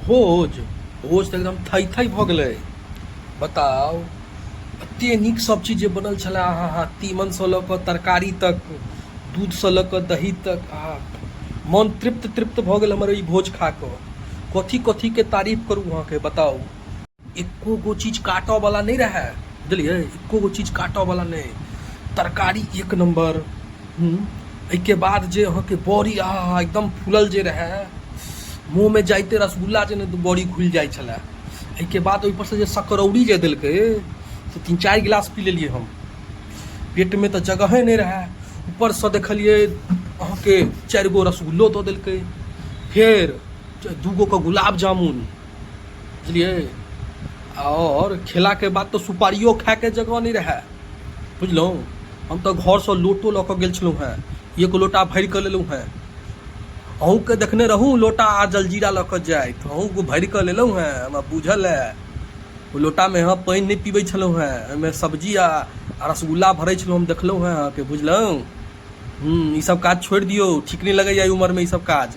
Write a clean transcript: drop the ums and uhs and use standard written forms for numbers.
भोज भोज तऽ एकदम थै थै भऽ गेलै। बताउ, एते नीक सब चीज जे बनल छलै, आहा हा, तीमनसँ लऽ कऽ तरकारी तक, दूधसँ लऽ कऽ दही तक, आहा, मन तृप्त तृप्त भऽ गेल हमर ई भोज खा कऽ। कथी कथीके तारीफ करू अहाँके, बताउ। एको गो चीज काटऽ वाला नहि रहै, बुझलियै? एको गो चीज काटऽ वाला नहि। तरकारी एक नम्बर। एहिके बाद जे अहाँके बड़ी, आहा, एकदम फूलल जे रहै, मुँहमे जाइते रसगुल्ला जे ने बड़ी घुलि जाइ छलै। एहिके बाद ओहिपर से जे सकरौरी जे देलकै से 3-4 गिलास पी लेलियै हम। पेटमे तऽ जगहे नहि रहै। ऊपरसँ देखलियै अहाँके 4 गो रसगुल्लो दऽ देलकै, फेर 2 गो के गुलाब जामुन, बुझलियै? आओर खेलाके बाद तऽ सुपारियो खायके जगह नहि रहै, बुझलहुँ? हम तऽ घरसँ लोटो लऽ कऽ गेल छलहुँ हेँ, एक लोटा भरि कऽ लेलहुँ हेँ। अहूँके देखने रहूँ लोटा आ जलजीरा लऽ कऽ जाइत, अहूँ भरि कऽ लेलहुँ हेँ, हमरा बुझल हए। ओ लोटामे अहाँ पानि नहि पीबै छलहुँ हेँ, ओहिमे सब्जी आ रसगुल्ला भरै छलहुँ, हम देखलहुँ हेँ अहाँके, बुझलहुँ? हूँ, ईसभ काज छोड़ि दियौ, ठीक नहि लगैए एहि उमरमे ईसभ काज।